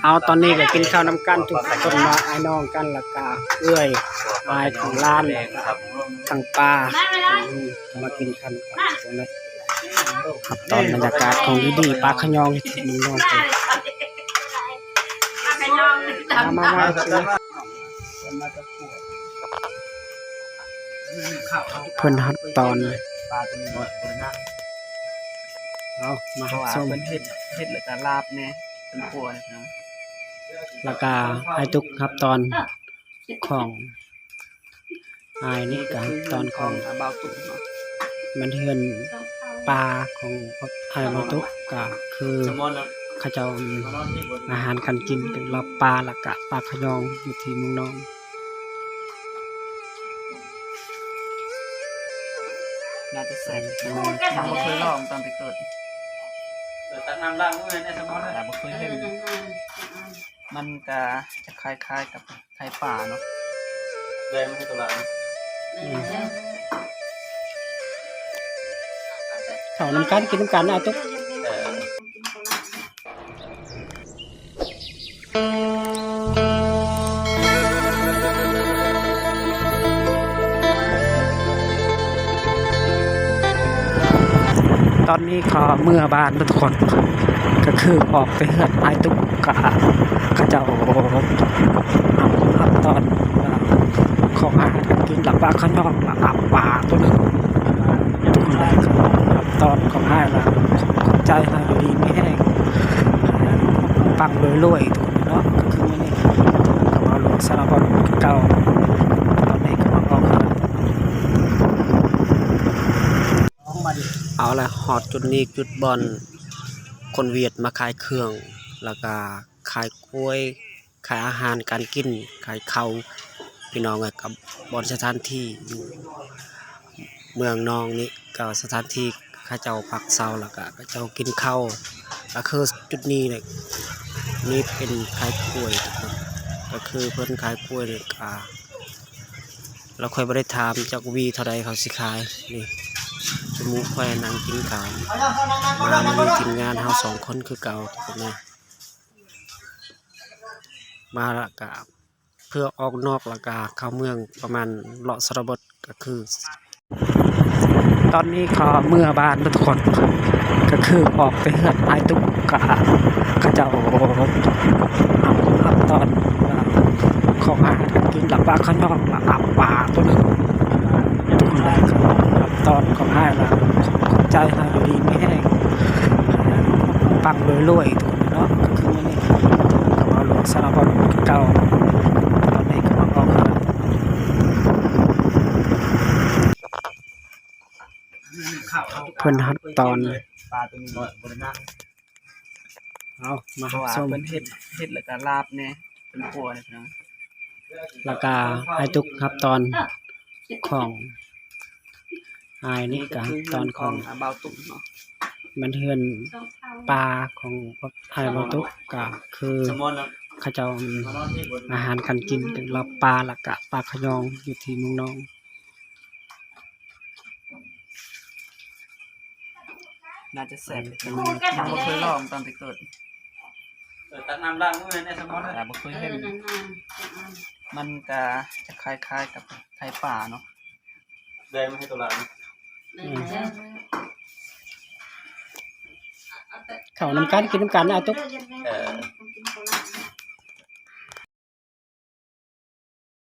ເອົາ ຕອນນີ້ກໍກິນເຂົ້ານຳກັນທຸກຄົນເນາະ ອ້າຍນ້ອງກັນ ແລ້ວກໍເອື້ອຍ ອ້າຍຂອງຫຼານ ແລ້ວກໍທັງປ້າ ມາກິນເຂົ້ານຳກັນ. ຄັບ ຕອນບັນຍາກາດຂອງດີໆ ປາຂະຍອງທີ່ເມືອງນອງ ມາໆໆ ເພິ່ນຮັບຕອນ ເອົາ ມາຮັບຊົມ ເພິ່ນເຮັດ ເຮັດແລ້ວກໍລາບແດ່ ເປັນຄົວນະ ແລ້ວກໍອ້າຍຕຸກຮັບຕອນຂອງ ອ້າຍນີ້ກໍຮັບຕອນຂອງບ່າວຕຸກເນາະ ມັນເຮືອນປ່າຂອງອ້າຍບ່າວຕຸກ ກໍຄືເຂົາເຈົ້າ ອາຫານການກິນກໍລາບປາ ແລ້ວກໍປາຂະຍອງຢູ່ທີ່ເມືອງນອງ. ໜ້າຈະແຊບ ຍັງບໍ່ເຄີຍລອງຕັ້ງແຕ່ເກີດ ເອີ ຕັກນ້ຳລ້າງມືໃຫ້ແດ່ ສະມອນເອີຍ ບໍ່ເຄີຍເຫັນ ມັນກະຈະຄ້າຍໆກັບໄຂ່ປາເນາະ ແບ່ງມາໃຫ້ໂຕຫຼານ ອືມ ເຂົ້ານຳກັນ ກິນນຳກັນນະ ອາຕຸກ ເອີ. ຕອນນີ້ກໍເມືອບ້ານເນາະທຸກຄົນ ກໍຄືອອກໄປເຮືອນອ້າຍຕຸກ ກໍເຂົາເຈົ້າຮັບ ຮັບຕອນຂອງອາຫານການກິນ ລາບປາຂະຍອງ ລາບປາຕົວໜຶ່ງ ທຸກຄົນໄດ້ຮັບຕອນຂອງອ້າຍ ລະຂອບໃຈ ໃຫ້ຢູ່ດີມີແຮງ ປັງໆລວຍໆ ເນາະ ກໍຄືມື້ນີ້ກໍມາລົງສາລະບົດຄືເກົ່າ ຕອນນີ້ກໍມາອອກ ເອົາລະ ຮອດຈຸດນີ້ ຈຸດບ່ອນຄົນຫວຽດມາຂາຍເຄື່ອງ ແລ້ວກະຂາຍກ້ວຍ ຂາຍອາຫານການກິນ ຂາຍເຂົ້າ ພີ່ນ້ອງເອີຍ ກັບບ່ອນສະຖານທີ່ຢູ່ເມືອງນອງນີ້ ກໍສະຖານທີ່ເຂົາເຈົ້າພັກເຊົາ ແລ້ວກໍເຂົາເຈົ້າກິນເຂົ້າ ກໍຄືຈຸດນີ້ແຫຼະ ນີ້ເປັນຂາຍກ້ວຍ ກໍຄືເພິ່ນຂາຍກ້ວຍນີ້ ກໍລະຂ້ອຍບໍ່ໄດ້ຖາມຈັກຫວີເທົ່າໃດເຂົາຊິຂາຍ ນີ້ ໝູ່ຂ້ອຍນັ່ງກິນເຂົ້າ ມາມື້ນີ້ທີມງານເຮົາສອງຄົນຄືເກົ່າ ທຸກຄົນເອີຍ. ມາລະກະເພື່ອອອກນອກລະກະເຂົ້າເມືອງ ປະມານເລາະຊົນນະບົດ ກະຄື ຕອນນີ້ກໍເມືອບ້ານເນາະທຸກຄົນ ກໍຄືອອກໄປເຮືອນອ້າຍຕຸກ ກະເຂົາເຈົ້າຮັບ ຮັບຕອນຂອງອາຫານການກິນ ລາບປາຂະຍອງ ລາບປາຕົວໜຶ່ງ ທຸກຄົນໄດ້ຮັບຕອນຂອງອ້າຍ ລະຂອບໃຈ ໃຫ້ຢູ່ດີມີແຮງ ປັງໆລວຍໆ ເນາະ ຄືມື້ນີ້ກໍມາລົງສາລະບົດຄືເກົ່າ ຕອນນີ້ກໍມາອອກ ເພິ່ນຮັບຕອນ ເອົາ ມາຮັບຊົມ ເພິ່ນເຮັດ ເຮັດແລ້ວກໍລາບແດ່ ເປັນຄົວນະ ແລ້ວກໍອ້າຍຕຸກຮັບຕອນຂອງ ອ້າຍນີ້ກະຕອນຂອງບ່າວຕຸກເນາະ ມັນເຮືອນປ່າຂອງອ້າຍບ່າວຕຸກ ກະຄືເຂົາເຈົ້າ ອາຫານການກິນເປັນລາບປາ ແລ້ວກະປາຂະຍອງຢູ່ທີ່ເມືອງນອງ ໜ້າຈະແຊບ ຍັງບໍ່ເຄີຍລອງຕັ້ງແຕ່ເກີດ ເອີ ຕັກນ້ຳລ້າງມືໃຫ້ແດ່ ສະມອນເອີຍ ບໍ່ເຄີຍເຫັນ ມັນກະຈະຄ້າຍໆກັບໄຂ່ປາເນາະ ແບ່ງມາໃຫ້ໂຕຫຼານ ເຂົ້ານຳກັນ ກິນນຳກັນນະ ອາຕຸກ ເອີ.